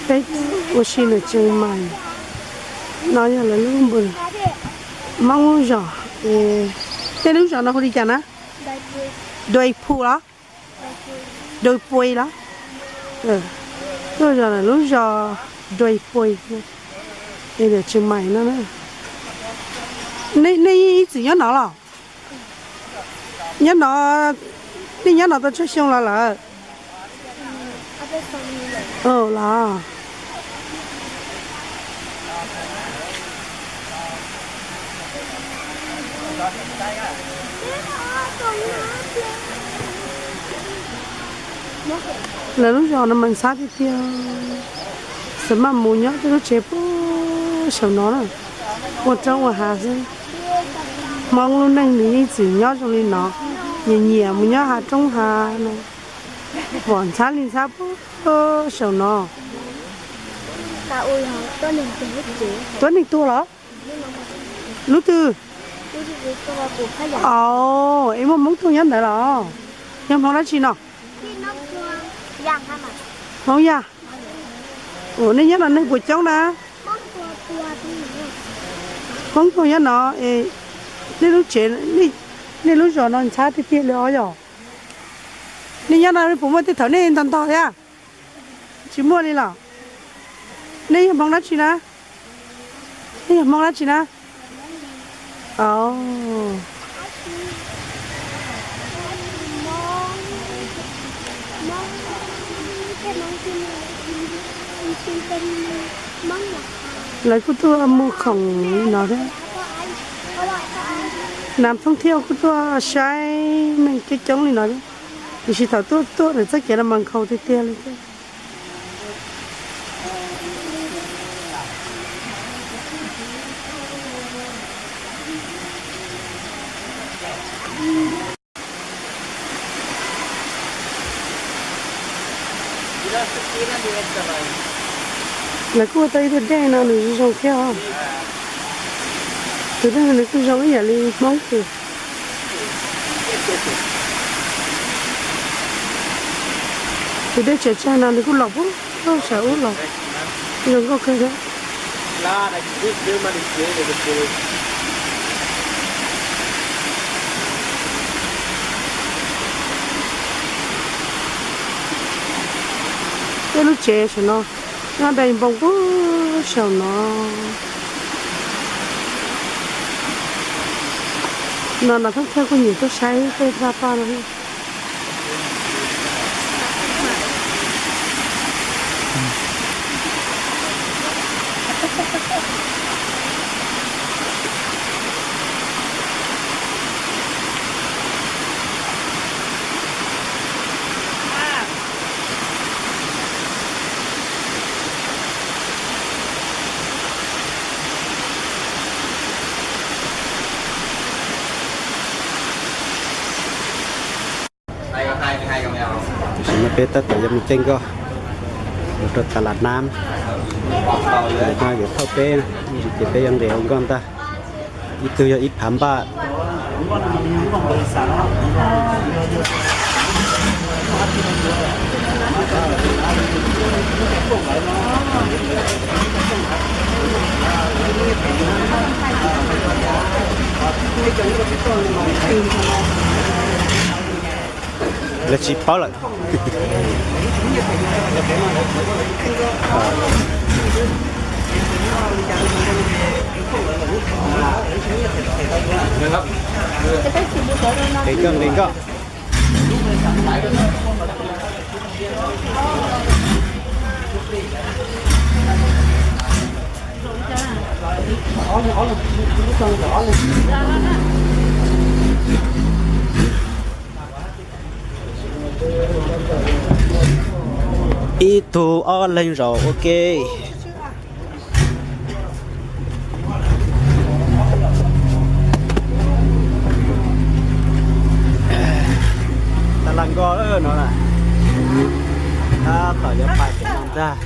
Peb ua si ntawm Tsheej Mais, no yog lawv lub npawb Hmoob lub zos. Tej lub zos no hu li cas na? Dua Phu los? Dua Pui los? Lub zos, lub zos Dua Pui, ntawm Tsheej Mais no. Nej ib txwm nyob no los? Nyob no, nej nyob no tau tsawg xyoo los lawm? Los lawv lub zos no mas ntxhab tiag tiag. Xav maj mus nyob tej lub tsev puag saum no na, ua roob ua hav xwb. Hmoob lub neej nws yeej txwm nyob zoo li no, nyiam nyiam mus nyob hav roob hav no, pom ntxhab li ntxhab puag saum no. Tuab neeg tuag los? Lub twg? Os, es muaj Hmoob tuag nyob ntawd los? Yog Hmoob dab tsi no? Hmoob Yaj. Ua, nej nyob no neeg puas coob na? Hmoob tuag nyob no es, nej lub tsev, nej lub zos no ntxhab tiag tiag li os yog? Nej nyob no puas muaj tej thaum nej ntog ntog thiab? Tsis muaj li los? Nej yog Hmoob dab tsi na? Nej yog Hmoob dab tsi na? Lawv kuj tuaj muag khoom li no thiab. Nas thoob thiab kuj tuaj saib neeg coob coob li no thiab. Tiam sis thaum tuaj tuaj ntawm txoj kev no mas nkhaus tiag tiag li thiab. Lawv kuj ua tau ib tug dej no nws zoo zoo thiab os. Tus dej no nws kuj zoo ib yam li Hmoob tus. Tus dej tsav tsag no nws kuj los puag saum ub los, zoo nkauj kawg thiab. Peb lub tsev saum no, nyob dai npoo puag saum no. No nas thoob thiab kuj nyiam tuaj saib tej paj paj no. Tam sim no peb tab tom yuav mus caij nkoj mus rau tas las nab, no yuav thauj peb, ces peb yuav nqis hauv nkoj ntag. Ib tug yog ib phav npaj. Lawv tsis paub lawm. Nqis nkoj, nqis nkoj. Ib tug ob leeg zaum ua ke. Tas las nkoj no na, tab tom yuav pais pem no ntag.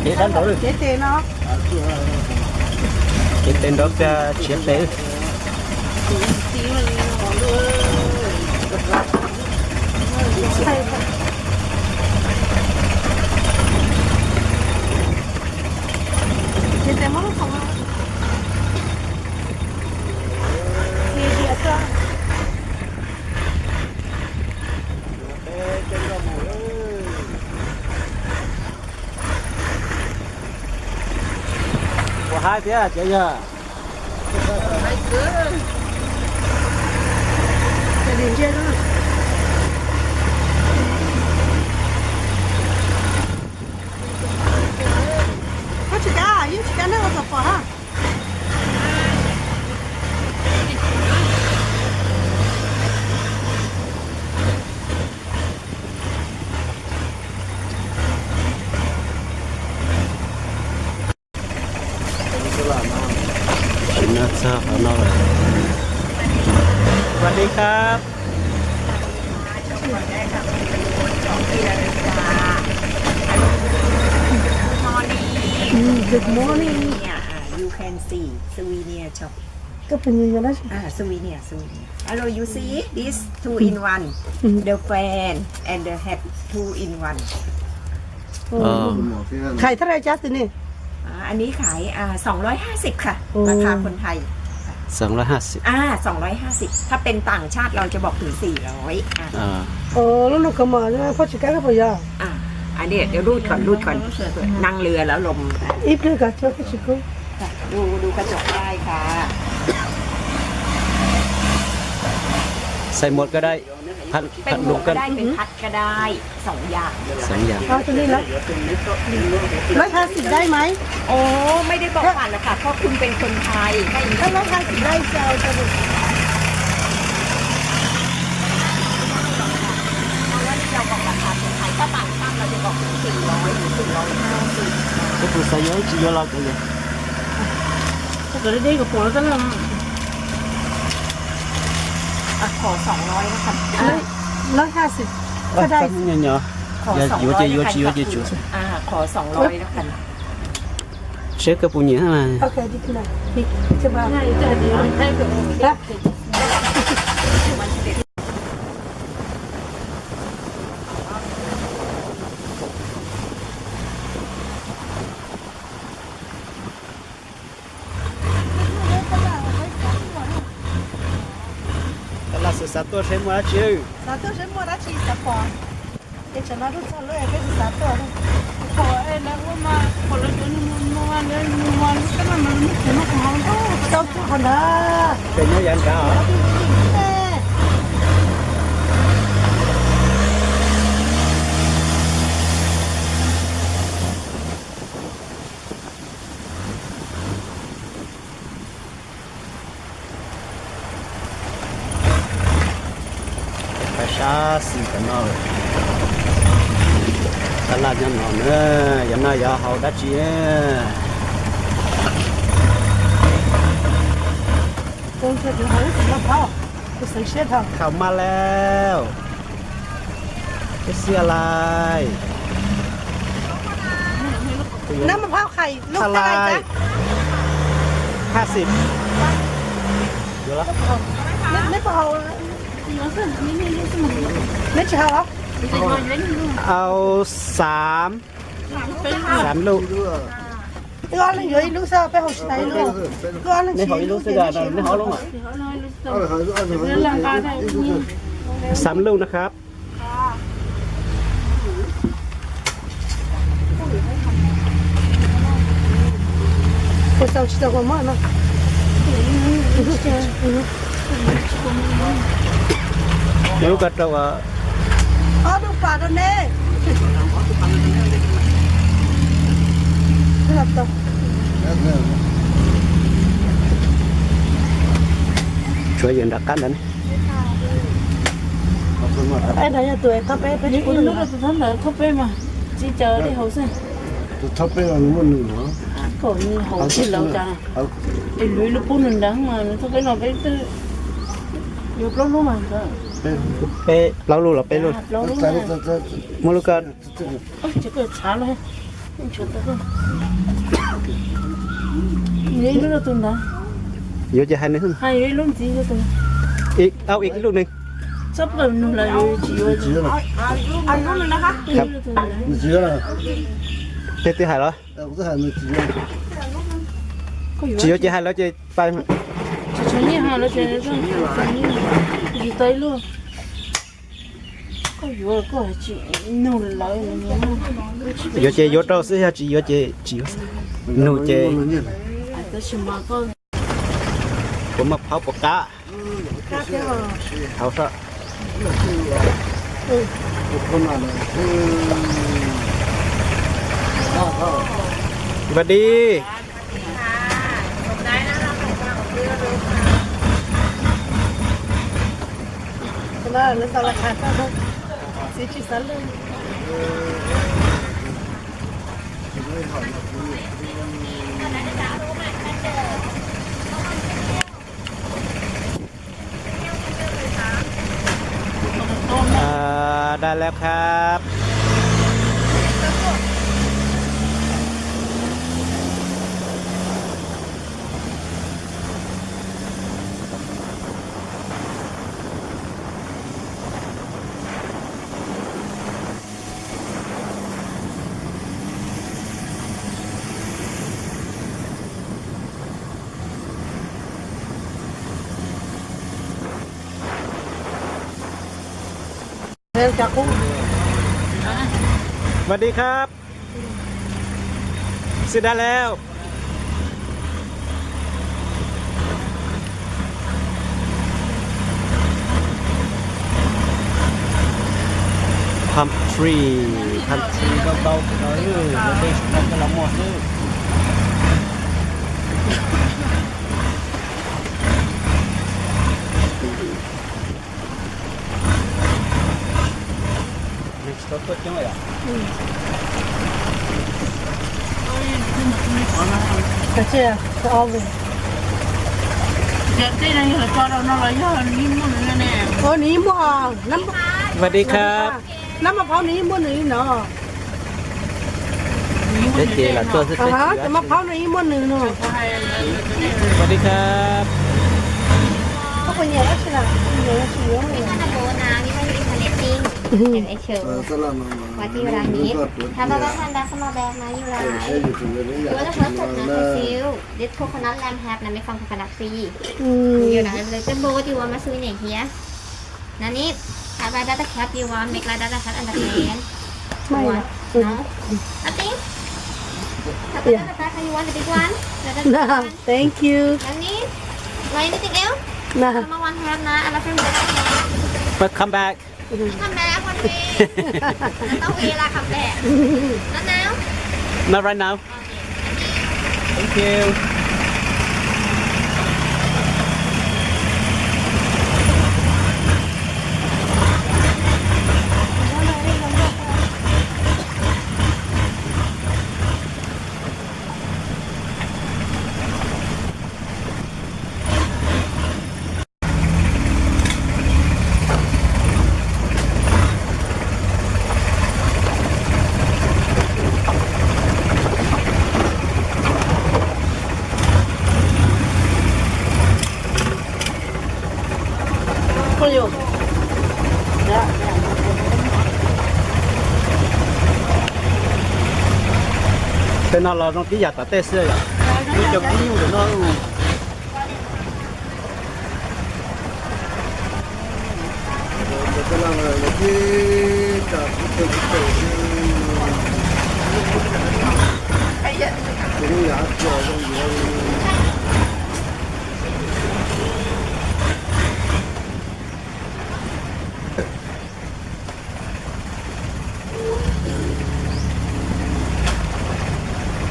Kev dab nraud, kev tes no, kev tes nraud tiag, tshiav tes. Kev tes muab lub khoom no. Ua haib thiab cov yog. Koj tsis kav, yeej tsis kav neeg ua kom pom ha. Tsis noj txog qhov no lawm. สวัสดีครับ Good morning. You can see souvenir shop. Koj pum nyuam dab tsi? Ah, souvenir, souvenir. Hello, you see this two in one. The fan and the hat two in one. Khais thaj rai cab xwb ne? อันนี้ขาย อ่า สองร้อยห้าสิบค่ะ ราคาคนไทย สองร้อยห้าสิบ อ่า สองร้อยห้าสิบ ถ้าเป็นต่างชาติเราจะบอกถึง สี่ร้อย อ่ะ Ov, lub no kov mom, phoj tsis kav koj puas yog? อ่ะ อันนี้เดี๋ยวรูดก่อน รูดก่อน นั่งเรือแล้วลม Ib pliag kov tso koj tsis kub. ดู ดูกระจกได้ค่ะ ใส่หมวกก็ได้ พัด เป็นหมวกก็ได้ เป็นพัดก็ได้ สองอย่างเลย สองอย่าง ร้อยห้าสิบได้ไหม โอ้ ไม่ได้บอกผ่านหรอกค่ะ เพราะคุณเป็นคนไทย ถ้าร้อยห้าสิบได้จะเอาสรุป เพราะว่านี่เราบอกราคาคนไทย ถ้าต่างชาติเราจะบอกถึง สี่ร้อย หรือ สี่ร้อยห้าสิบ Koj puas xav yuav tsis yuav los kuv yuav. Koj kom deb deb kom pom los tab laj. อ่ะ ขอสองร้อยแล้วกัน ร้อยห้าสิบ ก็ได้ Nyob nyob, yog yuav ces yuav, tsis yuav ces tsuav. อ่า ขอสองร้อยแล้วกัน Seb koj puas nyiam mas. Ok, đi, đi. Đi, đi. Tab laj xav xav tuaj seb muaj dab tsi. Xav tuaj seb muaj dab tsi xav pom. Ces tsam no tuaj txog lub es peb xav xav tuaj. Qhov es lawv ua mas, qhov lawv cov nws mus nua, lawv mus nua lub tab laj mas lawv muab kuv noj kuv haus ntau. Tau txog qhov ntawd. Ces nyob yav nrad os. Pais sab xis tom no lawm. Tab laj nyob no na, yog no yog haus dab tsi? Khaus mas lawm. Ib xia lais. Nab mas phauj khais lub teb lais. Hab xim. Neb puas haus? Neb tsis haus los? Au xav, xav lub. Wb ob leeg yuav ib lub xwb, peb haus tsis tas ib lub. Wb ob leeg siv ib lub xwb, neb haus lub mas. Xav lub na khab. Puas tau tsis tau kua muag no. Nws lub ko rau. Ob lub pas rau neb. Tshuav yawg nram qab ntawd ne. Es no yog tus thawj peb, peb tsis pub nws. Tus thawj ntawd thawj peb mas tsis caw dej haus xwb. Tus thawj peb no muaj nws no. Kom nws haus tsis laus cas. Es luv lub pub nws nrad mas nws thawj peb no peb twb yuav plaub lub mas. Peb plaub lub los peb lub? Muaj lub ko. Tsis koj tshav los. Yuav ces hais nws. Au ib lub nws. Ces twb hais los. Tsis yuav ces hais lawm ces pais. Yuav ces yuav rau xwb, yog tsis yuav ces tsis yuav xwb. Nug ces puas muaj phauj puas qab. Hauv sab. Npaj di.ได้แล้วครับ สวัสดีครับ ซื้อได้แล้ว Palm tree, palm tree ntau ntau, tej saum no coj los muag xwb. Nws muaj, nab, สวัสดีครับ nab maj phauv nws yeej muaj nws li no. Cov maj phauv nws yeej muaj nws no. สวัสดีครับ Koj puas nyiam dab tsi na? Nyiam dab tsi yuav. This coconut lamb hab na, made from coconut seed. You know, the bowl you want to see in here. Nani, have I got the cup you want? Make like that, have and the pan. What? No? Nothing? Have I got the bag? You want the big one? Thank you. Nani? Want anything else? No. Come on, one have na. I love him. But come back. Come back one week. Not a week lah, come back. Not now? Not right now. Thank you. Tej no los zoo tib yam tom tej xwb yom. Ib co kub nyuj ntawm no.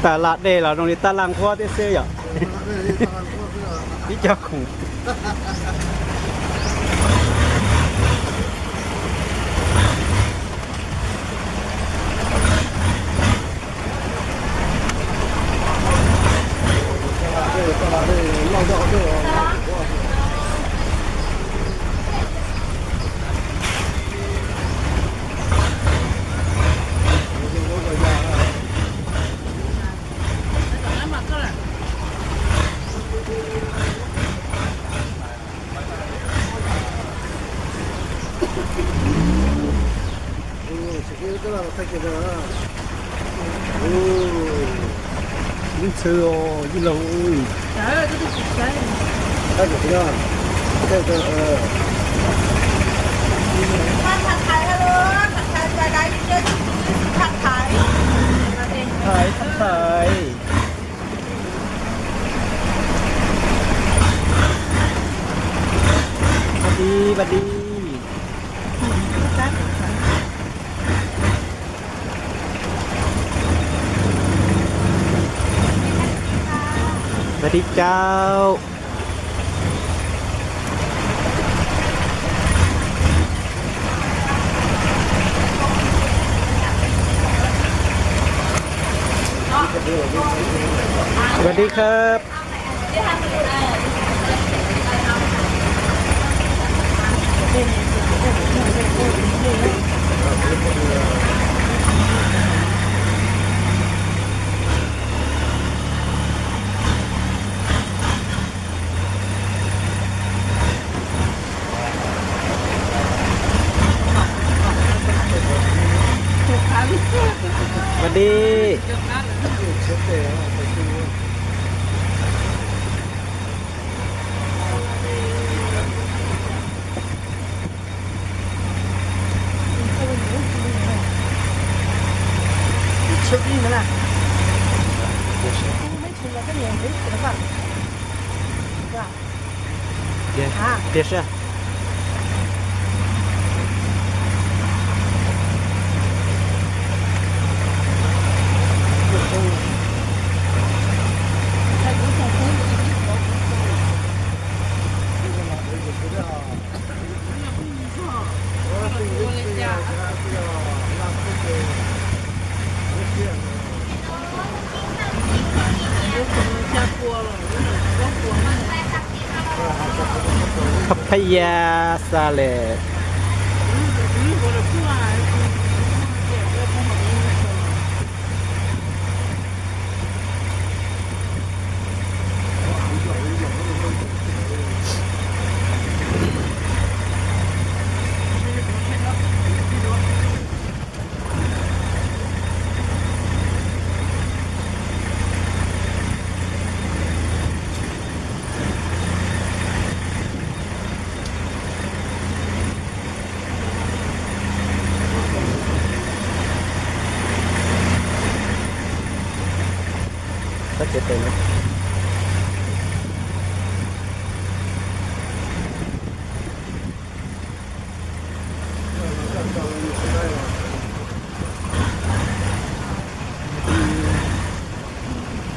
Taj laj dej los zoo li taj laj nqhuab thiab xwb yom. Ib co khoom. Ntxhw os yij laug. Thaj thaj. Đi, đi. Và đi chào. Và đi khắp. Và đi. Tiag, tiag sij. Papaya salad.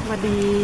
Mas đi.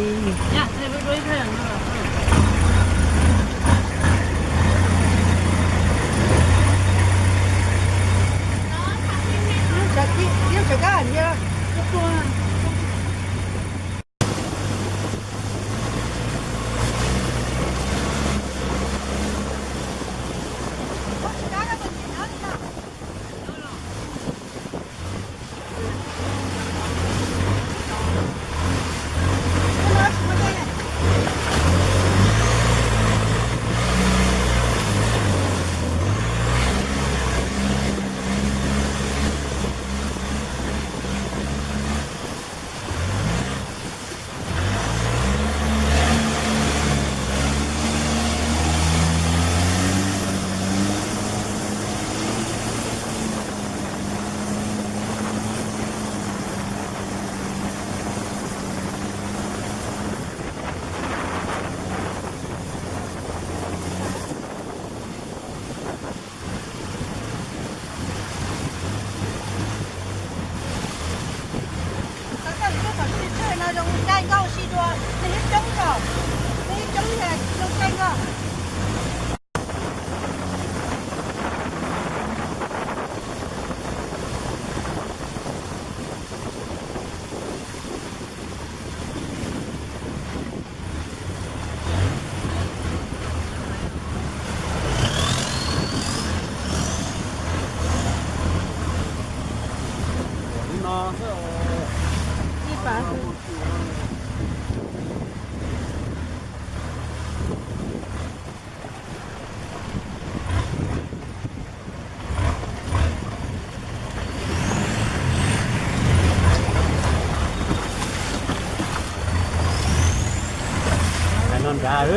Nrad,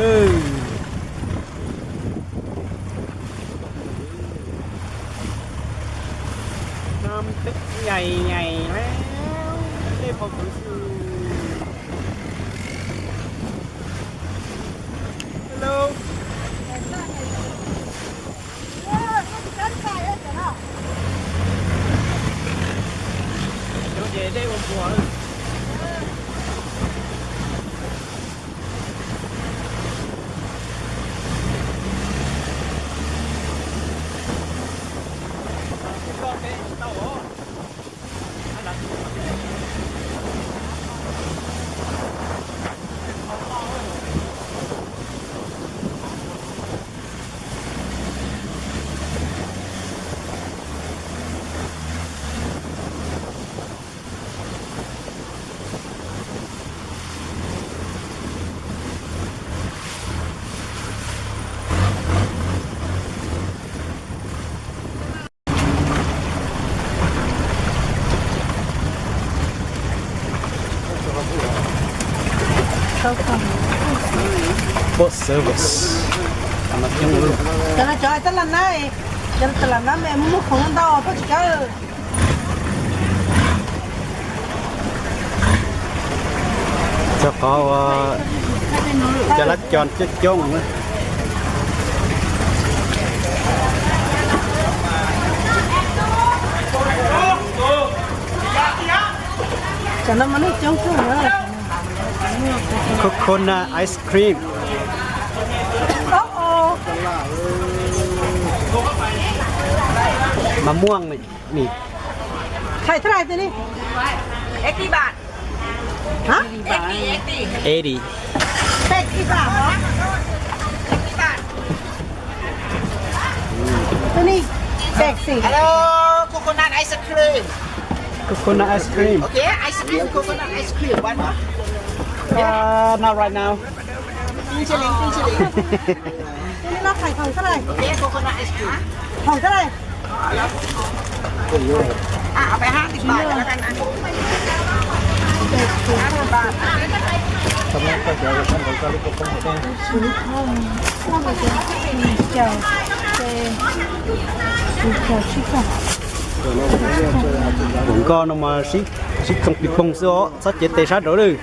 nab teb nyais nyais lawm, dej pov kuv xwb. Hello. Cov ces dej ua npuas. Boat service. Cov no cov hais tab laj nab, cov tab laj nab me muaj khoom ntau koj tsis kaw. Txog qhov cov lab co coob coob na. Cov no mas neeg coob kawg na. Coconut ice cream. Mas muaj ni. Thaj thaj li. Eighty baht. Hả? Eighty, eighty. Eighty. Pepsi hả? Eighty baht hả? Eighty baht. Tôi đi. Pepsi. Hello, coconut ice cream. Coconut ice cream. Okay, ice cream, coconut ice cream. One more. Uh, not right now. Two shilling, two shilling. Cái này nó phải khoảng thế này. Okay, coconut ice cream. Khoảng thế này. À, phải hai mươi baht cho các anh ăn. Hai mươi baht. Nkoj no mas sib txoog pis poog xwb os, txhob cev tes sab nraud lawm.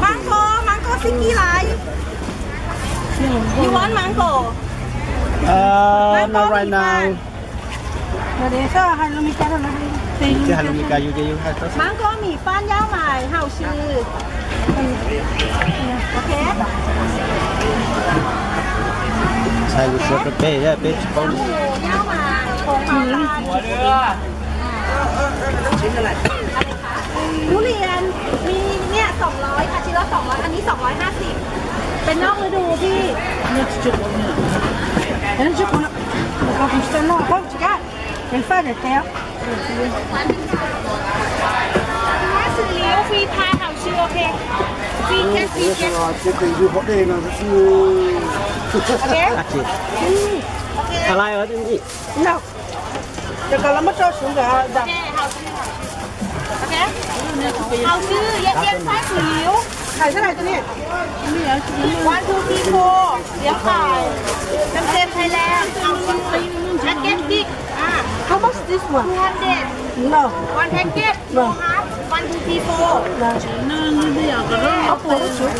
Mango, mango sticky rice. You want mango? Uh, not right now. Mango mì Phan giáo mài hào sư. Ok. Xài lus suav rau peb, peb tsis paub. Thú เรียน มีเนี่ย สองร้อยค่ะ ชิ้นละ สองร้อย อันนี้ สองร้อยห้าสิบ เป็นนอกฤดูพี่ Ua hauv paus, ua hauv paus. ถ้าซื้อแล้วฟรีพา hào sư, ok. Free, just free, just. Hauv paus, hauv paus. Ok. Ok. Hauv paus, hauv paus. No. Ces koj los muab rau sub nkawd da. Ok, hauv sư, hauv sư. Ok. Hauv sư, yes, yes, five for you. Hais thế này cho nè. One, two, three, four. Liếc phải. Tem tem Thái Lan. Hauv sư. Packet big. Ah. How much this one? Two hundred. No. One packet. No. One, two, three, four. No. Hauv paus sub.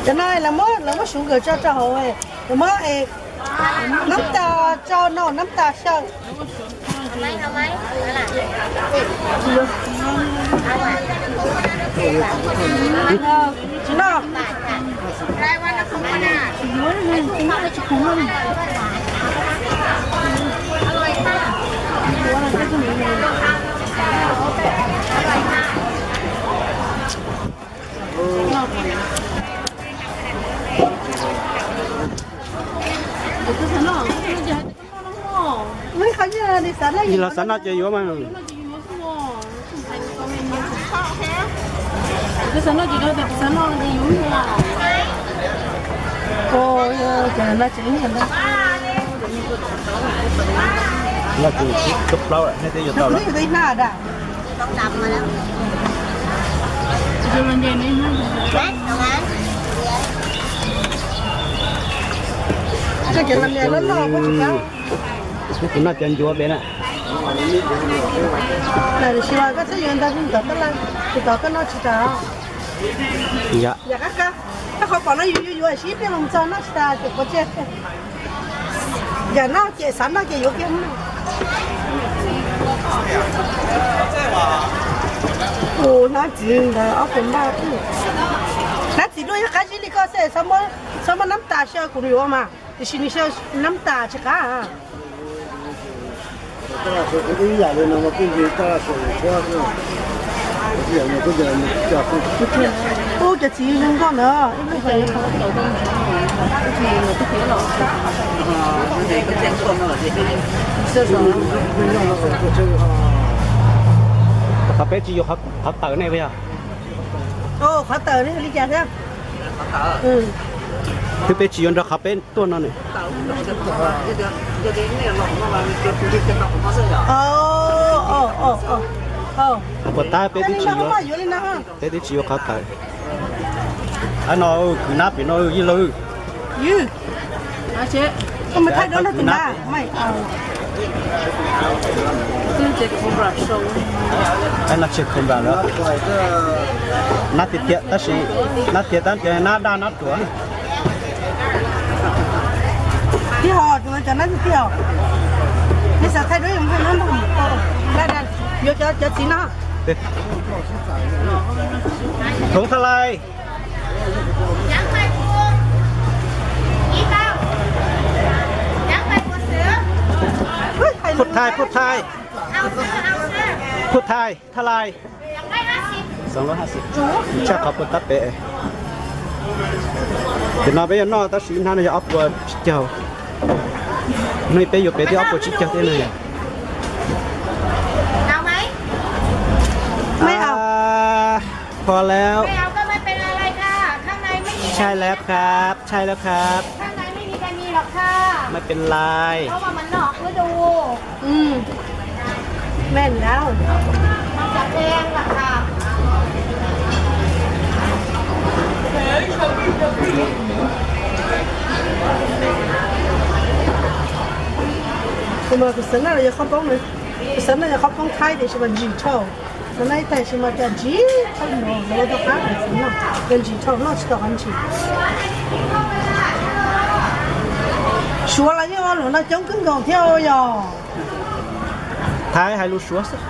Cov no lawv muab, lawv muab sub nkawd tso rau hauv, lawv muab, eh, nab tas tso no, nab tas xyaw. Tsis no. Yog los xav noj ces yuav mas. Noj ces tub plaub thiab yuav tau lawm. Koj cov los niam loj loj kuj tsis kab. Kuv noj cov ncuav pem na. Tiam sis koj txhob yuav ntau, tsis tau koj noj tsis tas. Yam qab qab, koj qhov pom no yus yuav yuav sib pliag los txog noj tsis tas ces quav tsia. Yam no ces xav noj ces yuav kiag. Hnab txiv ntawd ob puas npaj. Hnab txiv duaj yog qab zib li koj xwb, txhob muab nab tas xyaw kuv yuav mas, tiam sis nws xyaw nab tas tsis qab. Ub, cov txiv zoo nkauj ntawd ib lub. Qhov peb tsis yuav qhov tawm ne puas yog? Qhov tawm ne li cas thiab? Twb peb tsis yuav nrog qhov peb tuaj no ne. Puas tab peb twb tsis yuav, peb twb tsis yuav qhov tawm. Ab no, kwv nab pem no ib lawv. Ab no tsis khoom nram lawm. Nab tiag tiag tab sis, nab tiag tab tiag nab daj nab ruam. Tib ho, cov nab tiag tiag. Nej xav thaij duab yuav npaj nab npaj, yuav cov txiv no. Thoov thaj lais. Phut thai, phut thai. Phut thai, thaj lais. Tshaj qhov puas tab pem. Ces no peb yuav noj tab sis ib hnab no yog ob puas tsib caug. Hnub peb yuav pem twb ob puas tsib caug thiab no yog. พอแล้ว ใช่แล้วครับ ใช่แล้วครับ ไม่เป็นไร แม่นแล้ว Kuv mas kuv xav noj los yog qhob poob na, kuv xav noj yog qhob poob thaib tiam sis mas ntsim dhau. Xav noj ib tais sis mas cas ntsim dhau no, lawv ua tau qab xav noj, yog ntsim dhau noj tsis tau qab ntsim. Suav los yeej ua luam no coob kawg nkaus thiab yog. Thaib hais lus Suav xwb.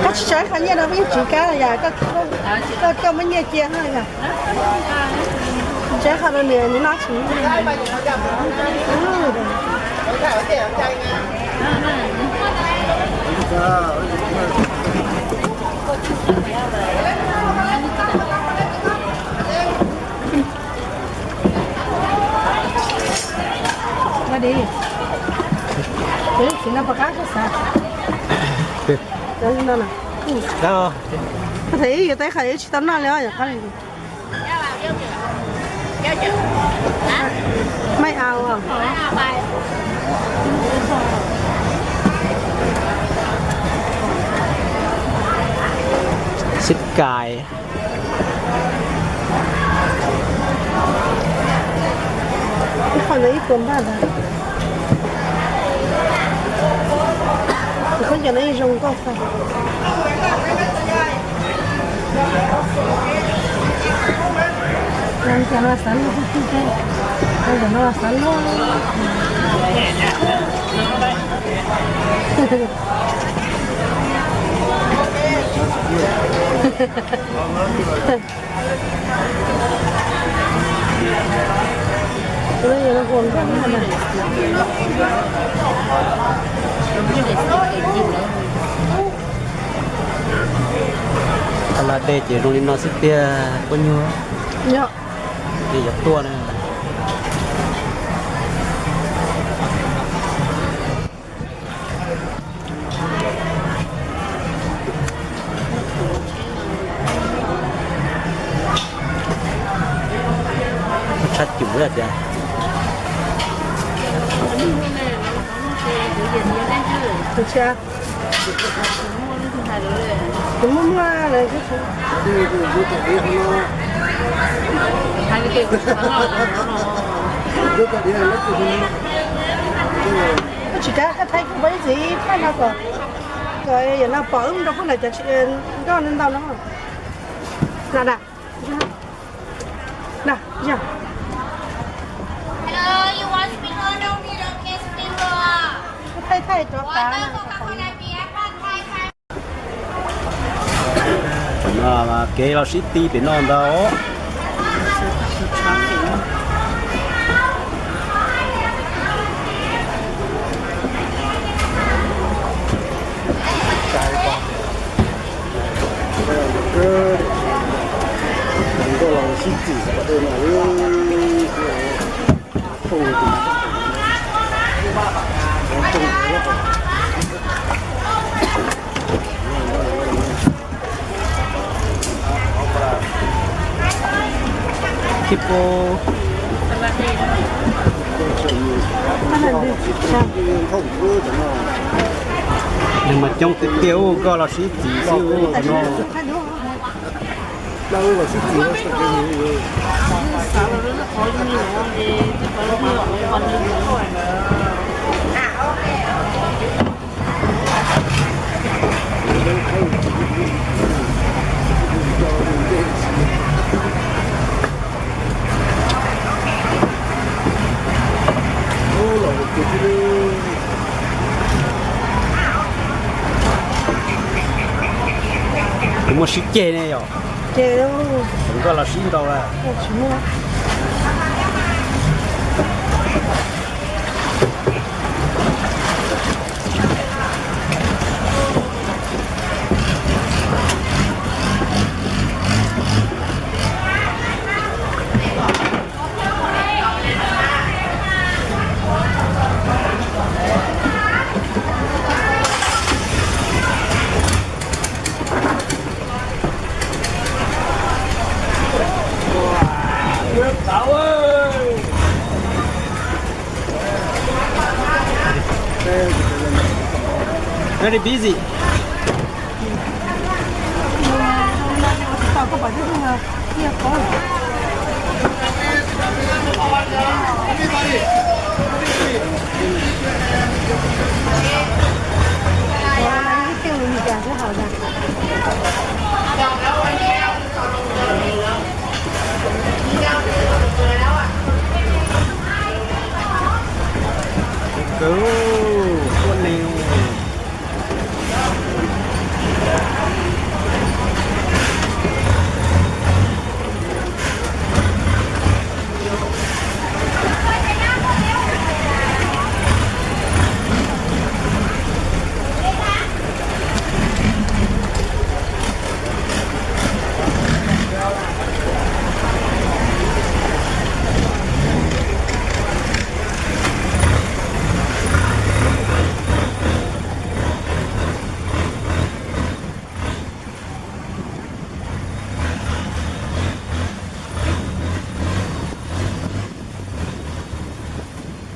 Koj tsis tso ib qho nyiaj rau peb tsis kab yom, koj muab nyiaj cia yom. Tso ib qho rau nws, nws noj tsis. Txiv no puas qab koj xav? Koj thov ib yuav tau ib qho tsis tau noj li os, yog qab li. Mai au. Xib kais. Ib qho ntawd ib puas npaj ntawd. Tus khaub ncaws no yeej zoo nkauj xwb. Cov no xav luaj, cov no xav luaj. Tha la dej ces zoo li no xwb tiag, kua nyuag. Ces yuav tuaj na. Tus tsis, tus muaj muaj lawm. Koj tsis kav qhia thaij kuv pab ib txiv phaj no kom, kom yam no pom wb rau pub lawm cov tsis nkauj ntau no. Na na, na, ya. Thaij thaij rov qab. Kev los sib ti pem no ntag. Tipo, nws mas coob tiag tiag, koj los sib txim xwb no. Kuv muaj sib ceg ne yom. Koj los sib ntau lawm. Very busy. Kawg, quaj ne.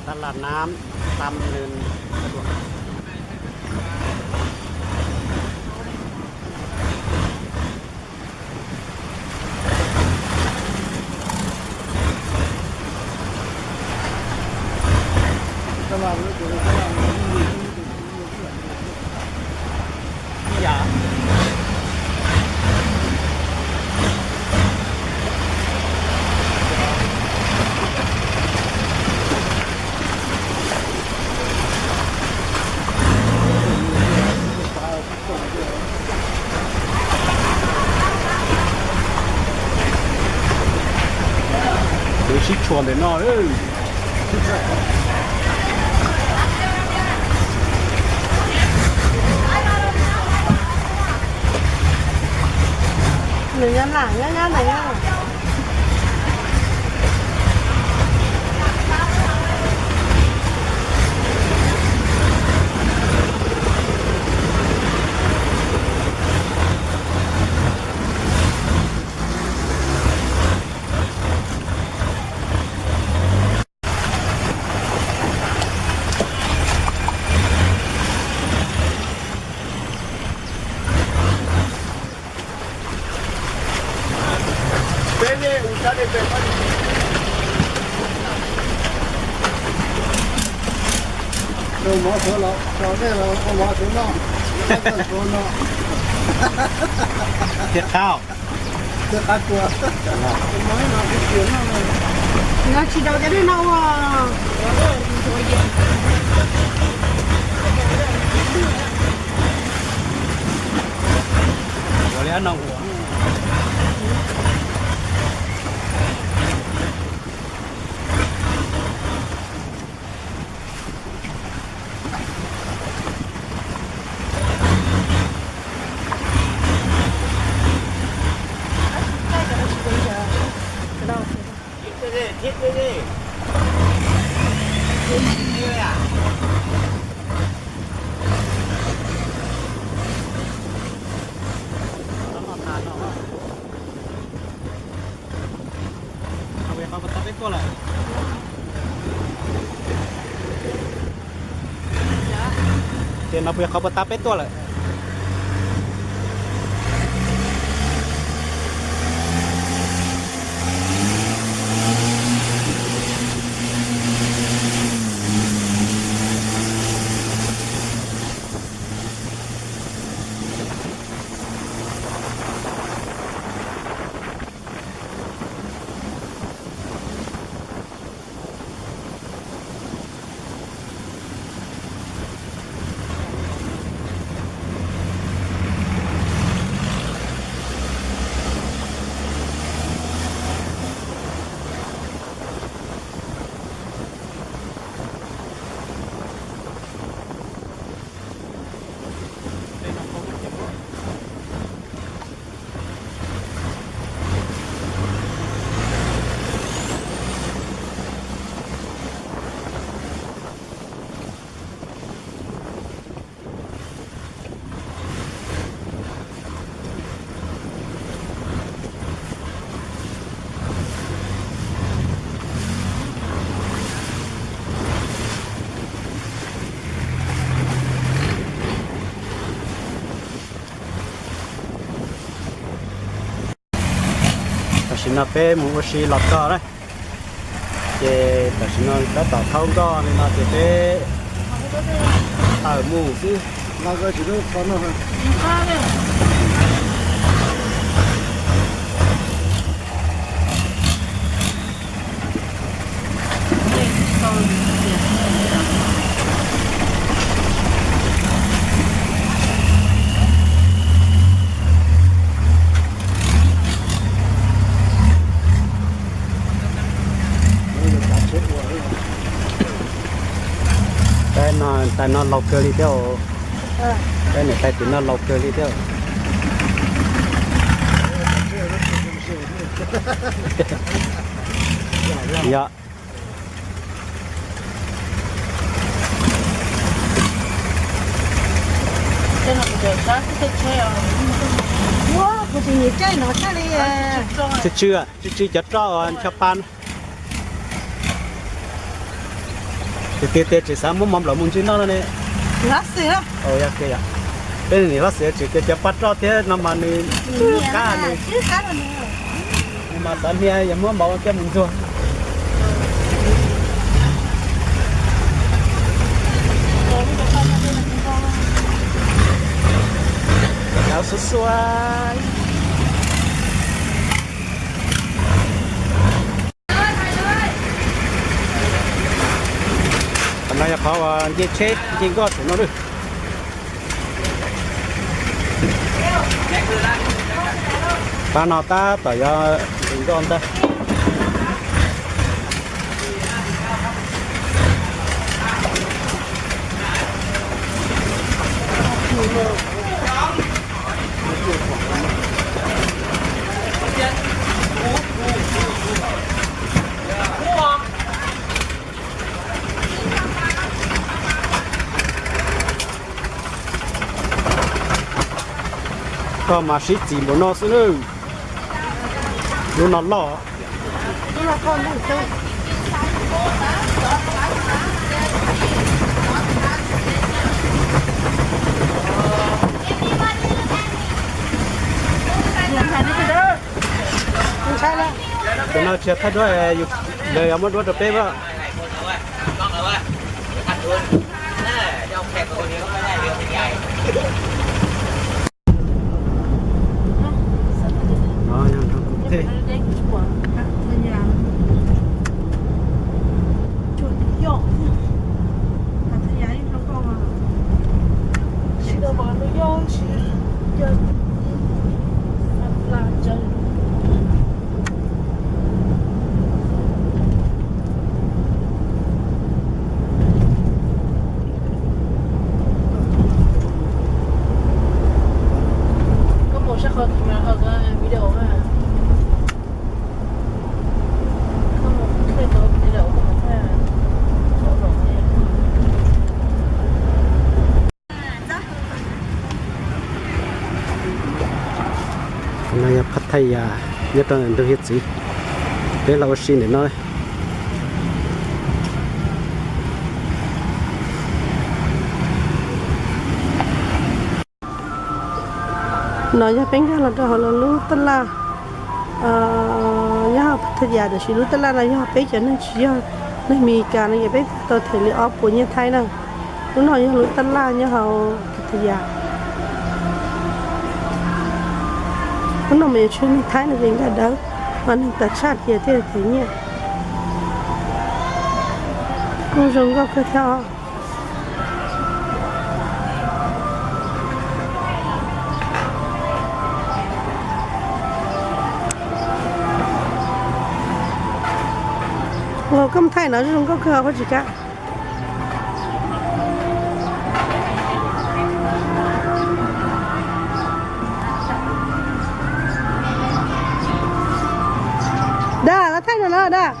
Tha las nam tam lwm. Kuv sib tshuam ntawm no. Nws nyob lam nyob nyob ntawm no. Mov suav los, mov suav no, thiab qab, thiab qab tua. Tsis tau cov neeg no ua. Ua li no ua. Ces no puas yog qhov puas tab peb tuaj lawm? Tam sim no peb mus ua si los txog lawm, ces tam sim no tab tom thaub nkoj li no ces peb tawm mus xwb. Tais no, tais no laus kawg li thiab. Tais niam tais txiv no laus kawg li thiab. Yog. Tsw tsw, tsw tsw cov roj ncho pa. Tiag tiag tias tseem xav muab mov nplaum mus ntsis noj no ne. Peb nim hlob xwm tseem tias cov pa roj thiab no mas nws qab, nws mas xav hnia yog muab mov ua kiag mus ntxuag. Cov xua xua. Qhov no yog qhov uas nce tsheb nce nkoj saum no lawm. Pab no tab tom yuav nce nkoj ntag. Koj mas sib txim npaum no xwb nawb. Lub no loj. Tus no tsis yog thaij duab, lawv yuav muab duab rau peb as. Yas nyob rau ntawm ntug hiav txwv, peb los ua si ntawm no. No yog peb nkag los rau hauv lub tab laj, yog Pattaya, tiam sis lub tab laj no yog peb cov neeg tsis yog neeg Meslikas no ces peb tau them li ob puas nyiaj Thaib na. Lub no yog lub tab laj nyob hauv Pattaya. Lub no mas yog tsis yog neeg Thaib no ces nkag dawb, ho neeg tas tshaj ces thiaj them nyiaj. Kuj zoo nkauj kawg thiab os. Ua koj mus thaij no zoo nkauj kawg, Paj Tsis Kab. Dag, los thaij no na Dag.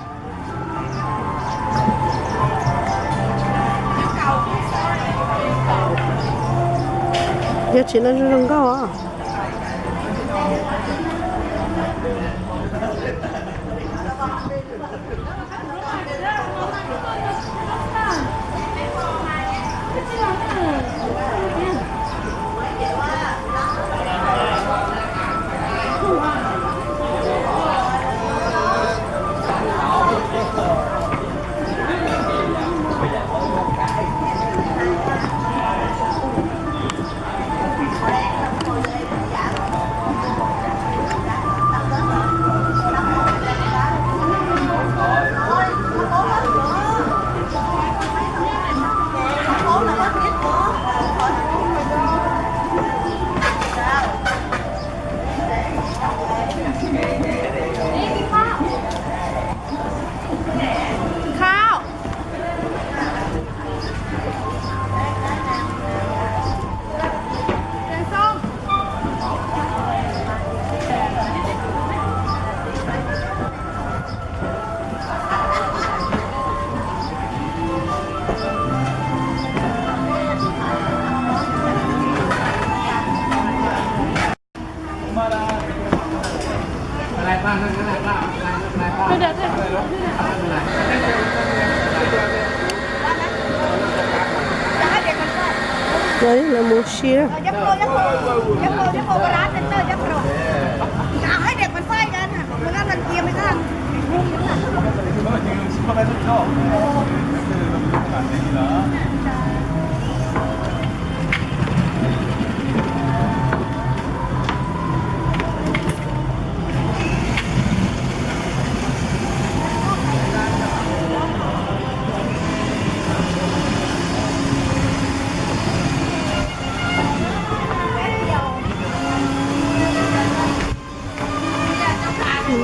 Yog tsev no zoo zoo nkauj os. Lawv mus si.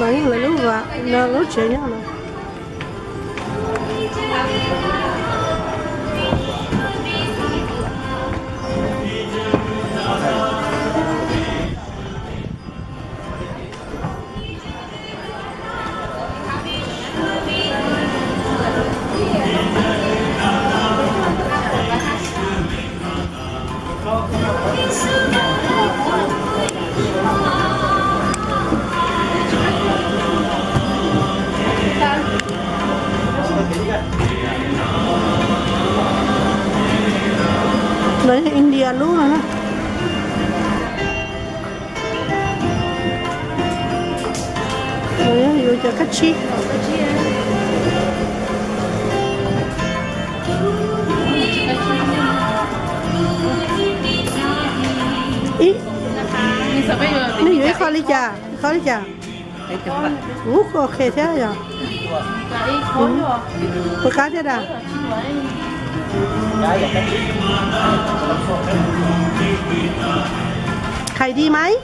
Lawv lub vaj no lub tsev nyob no. Lawv yog India lub no na. Lawv yog yuav cov kab tsib. Ib, nej yuav ib qho li cas? Ib qho li cas? Ub, qhov qhes thiab yog. Puas qab thiab dag? Hais di mas.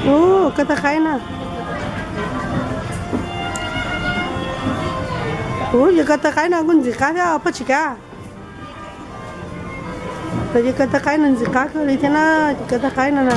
Ub, koj tawg qaib na. Ub, yog koj tawg qaib no kuj ntxim qab thiab Paj Tsis Kab. Los yog koj tawg qaib no ntxim qab kawg li thiab na, koj tawg qaib no na.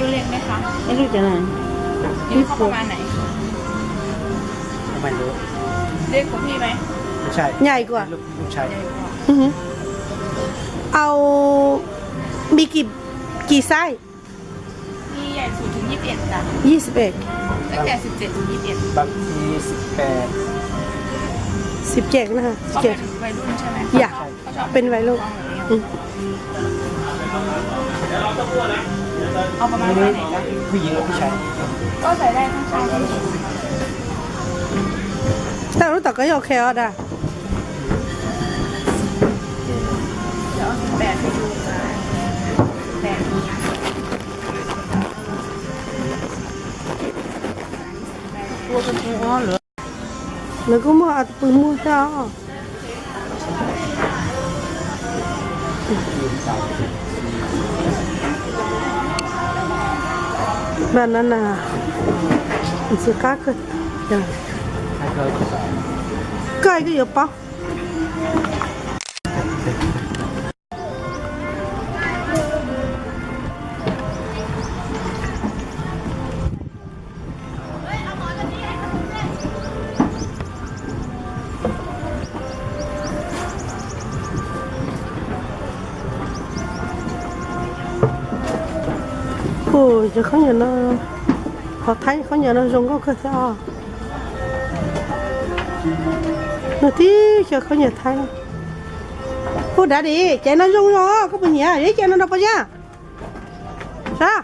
ลูกเท่าไหร่ ไม่รู้ ใหญ่กว่า เอา มีกี่ กี่ไซส์ มีใหญ่สุดถึงยี่สิบเอ็ดจ้ะ ยี่สิบเอ็ด ตั้งแต่สิบเจ็ดถึงยี่สิบเอ็ด บางทีสิบแปด สิบเจ็ดนะฮะ สิบเจ็ด เป็นวัยรุ่นใช่ไหม อย่า เขาชอบ เป็นวัยรุ่น อืม เอาประมาณไซส์ไหนจ๊ะ ผู้หญิงกับผู้ชาย ก็ใส่ได้ทั้งชายทั้งหญิง แต่รู้แต่ก็โอเคอ่ะดา เดี๋ยวเอาสิบแปดให้ดูจ้ะ สิบแปด Lawv kuj muaj pw muag thiab os. Banana, ntxim qab kawg. Koj koj yuav paub. Ua, cov khaub ncaws no, qhov Thaib khaub ncaws no zoo nkauj kawg thiab os. No tib cov khaub ncaws Thaib. Ua, dab di, ces no zoo zoo, koj puas nyiam? Ib ces no rau pov yaj. Sab.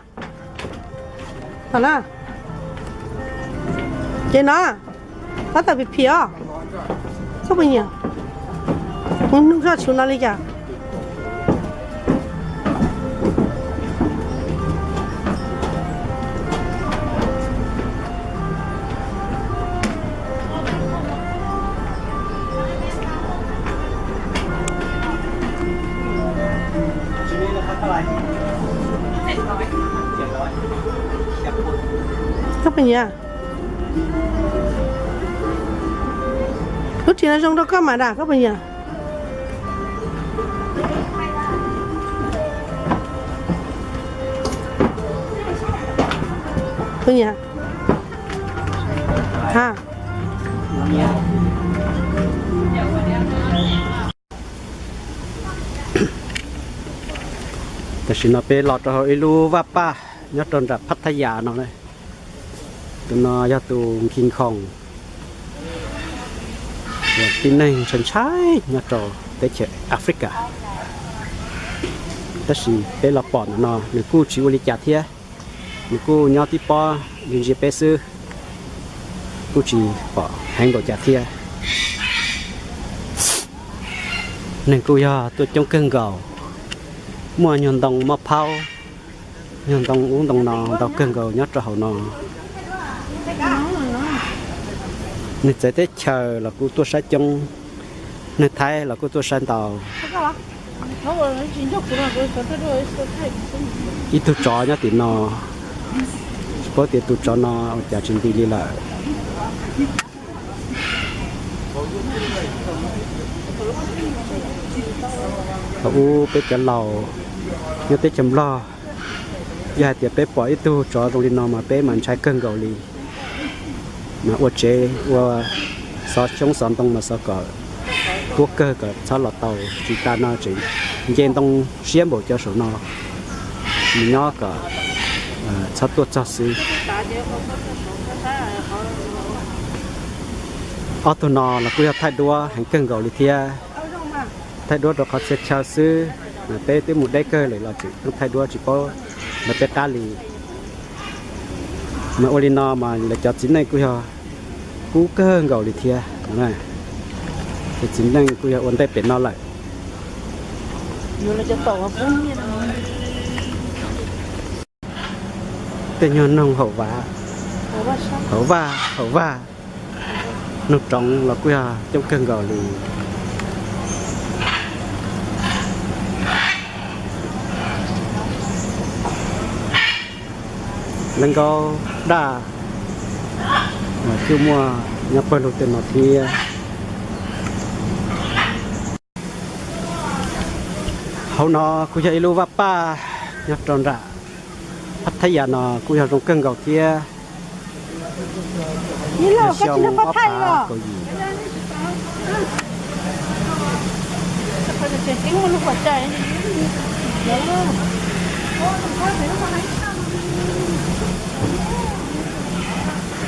Tom na. Ces no, tab tom phim phim os. Koj puas nyiam? Mus nug zoj tshum no li cas? Koj puas nyiam? Lub ris no zoo rau koj mas dam, koj puas nyiam? Puas nyiam? Ha. Tam sim no peb los rau hauv ib lub vaj paj nyob rau nram Phab Thab Yas no. Tus no yog tus King Kong, tib neeg ntshai ntshai nyob rau teb chaws Africa. Tab sis peb los pom ntawm no nws kuj tsis ua li cas thiab, nws kuj nyob tib pob ntsia ntsia peb xwb, kuj tsis pom heev npaum cas thiab. Neeg kuj yog tuaj coob kawg nkaus, muaj nyuag ntoo moj phaub, nyuag ntoo ub ntoo no ntau kawg nkaus nyob rau hauv no. Neeg txawv teb chaws los kuj tuaj saib coob, neeg Thaib los kuj tuaj saib ntau. Ib tug tsov nyob tim no, tsis paub tias tus tsov no ua cas tsis nti li lawm. Thaum ub peb cov laus nyob teb chaws Nplog, yog hais tias peb pom ib tug tsov zoo li no mas peb mas ntshai kawg nkaus li. Mas ua tsev ua xov xyoob xov ntoo mas xov kom puab kawg kom txhob los tau, tsis tas no tseem nce ntoo siab npaum cov saum no, nws nyob kom txhob tuaj txog xwb. Ob tug no los kuj yog thaij duab heev kawg nkaus li thiab. Thaij duab rau qhov txhia chaw xwb, mas peb twb mus deb kawg lawm los tseem thaij duab tsis paub nrog peb qab li. Mas ua li no mas lawv cov txiv neej kuj yog kub kawg nkaus li thiab. Cov txiv neej kuj yog ua ntej pem no lawm. Tej nyuag noog haum vaj, haum vaj, haum vaj, noog roov los kuj yog coob kawg nkaus li. Lawv nkaub daj kuj muaj nyob pawg lug tej no thiab. Hauv no kuj yog ib lub vaj paj nyob rau nram Phab Thab Yas no kuj yog zoo kawg nkaus thiab. Xyoo ob phav kaum yim.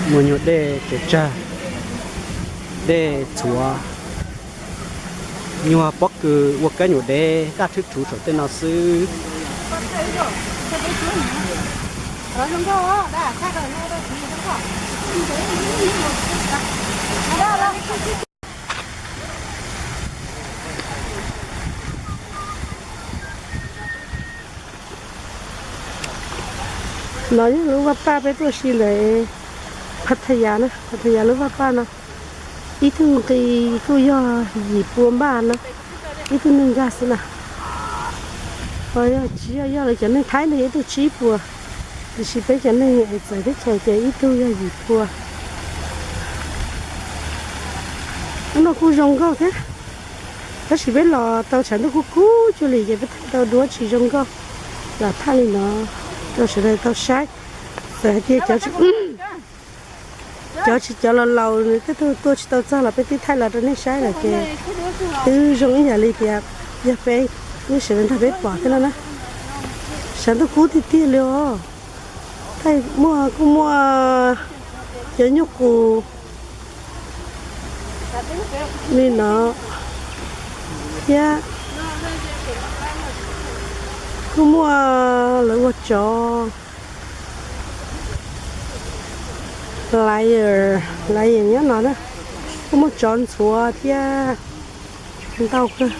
Muaj nyuag dej tsaws tsag, dej txhuav, nyuag pob kws ua kab nyuam dev daj rhwb rhuv saum tej no xwb. No yog lub vaj paj peb tuaj si ntawm Phathayas na, Phathayas lub vaj paj no. Ib tug nqi kuj yog yim pua npaj na, ib tug neeg nkag xwb na. Ho yog tsis yog, yog lawv cov neeg Thaib ntawd yog ib tug tsib puas. Tiam sis peb cov neeg es txawv teb chaws ces ib tug yog yim pua. Hnub no kuj zoo nkauj thiab, tab sis peb los tau tshav ntuj kub kub cuag li ces peb thaij tau duab tsis zoo nkauj los thaij li no rau sawv daws tau saib. Txawm hais tias cov tsis, cov tsis, cov laus laus nws twb tuaj tsis tau txog los peb twb thaij los rau nej saib lawm ces twb zoo ib yam li tias yog peb, nej sawv daws nrog peb pom thiab no na. Tshav ntuj kub tiag tiag li os. Thaij muaj, kuj muaj cov nyuj qus li no thiab, kuj muaj lawv ua tsov, layer, layer nyob no na, kuj muaj tsov ntxhuav thiab ntau kawg.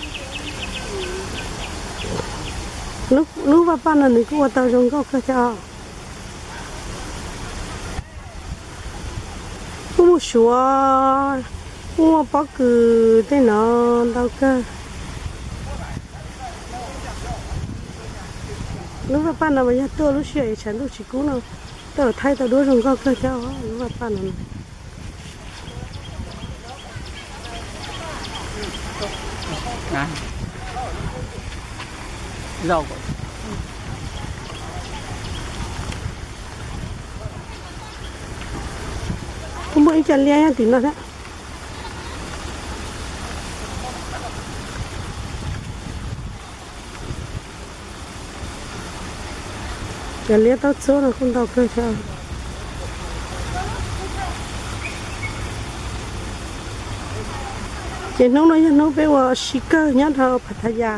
Lub vaj paj no nws kuj ua tau zoo nkauj kawg thiab os. Kuj muaj suav, kuj muaj pob kws tej no ntau kawg. Lub vaj paj no mas yog tuaj lub sij hawm tshav ntuj tsis kub no, tuaj thaij tau duab zoo nkauj kawg thiab os lub vaj paj no. Kuj muaj ib co liab nyob tim no thiab. Cov liab taub txhuab no kuj ntau kawg thiab. Ces hnub no yog hnub peb ua si kawg nyob rau Pattaya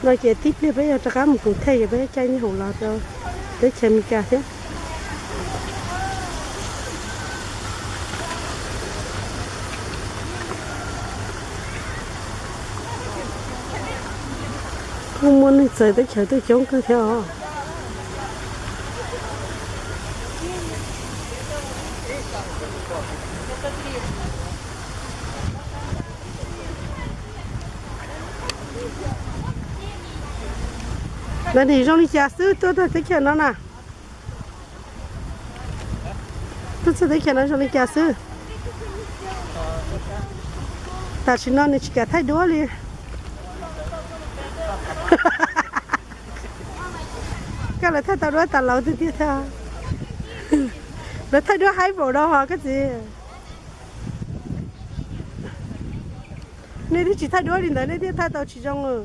no ces tib pliag peb yuav rov qab mus koom thej ces peb caij nyob hoom los rau teb chaws Amelikas thiab. Kuj muaj neeg txawv teb chaws tuaj coob kawg thiab os. Lawv nim zoo li cas xwb tuaj txog teb chaws no na? Tuaj txog teb chaws no zoo li cas xwb? Tam sim no nws tsis kam thaij duab li. Koj lawv thaij tau duab tas laus tiag tiag thiab. Lawv thaij duab haib npaum no hos koj txiv. Nej twb tsis thaij duab li ntawd nej thiaj thaij tau tsis zoo.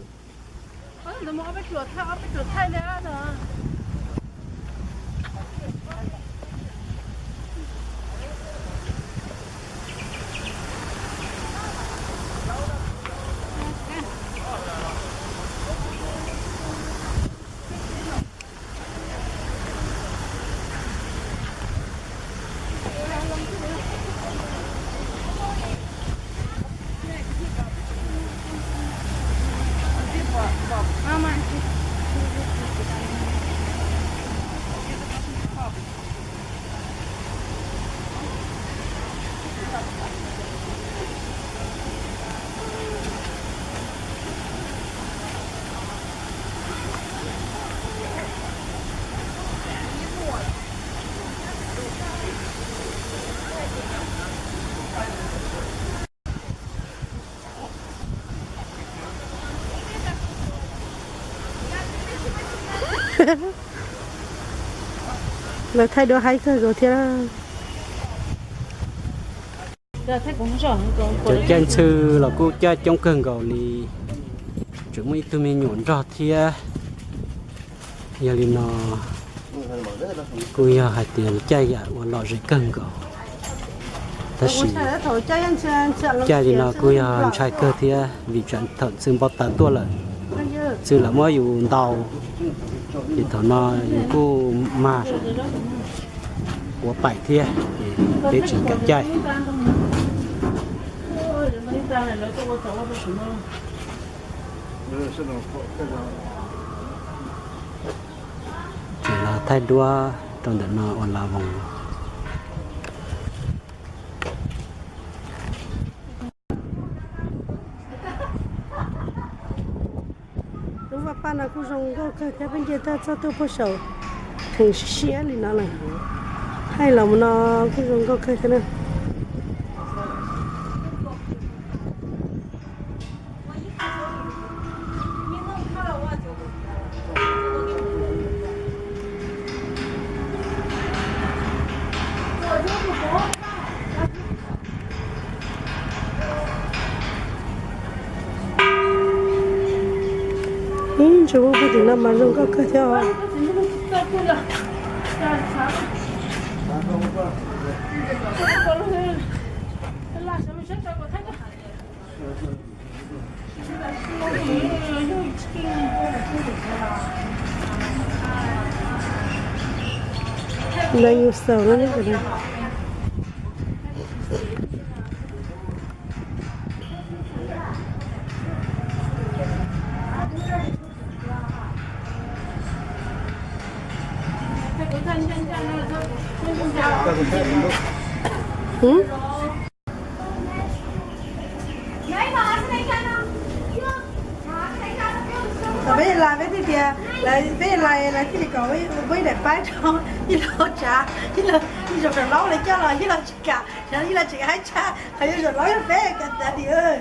Lawv thaij duab haib kawg nkaus thiab. Cov caij ntxhw los kuj caij coob kawg nkaus li, tseem muaj ib tug me nyuam nrog thiab. Yog li no kuj yog hais tias caij yam uas lom zem kawg nkaus, tab sis caij li no kuj yog ntshai kawg thiab vim tsam thaum Ntxhw npau taws tuaj lawm, Ntxhw lam muab yus ntaus, ces thaum no yus kuj mag quav paim thiab, ces peb tsis kam caij. Tseem los thaij duab rau ntawm no ua la voos. Lub vaj paj no kuj zoo nkauj kawg thiab, peb nce toj txog tuaj puag saum Heev siab siab li no lawm. Thaij los mus no kuj zoo nkauj kawg thiab na. Ib ntsis ua pem tim no mas zoo nkauj kawg thiab os. Lawv nyuam xaus no ne. Peb lais peb thiaj tias, peb lais lawv thiaj li kom peb daim paib rau Yij Laug tsav, Yij Laug, Yij Laug rau laub lawv coj los Yij Laug tsis kam, Yij Laug tsis kam haib tshaj, qhov yuav zaum laub yog peb kam tas tias.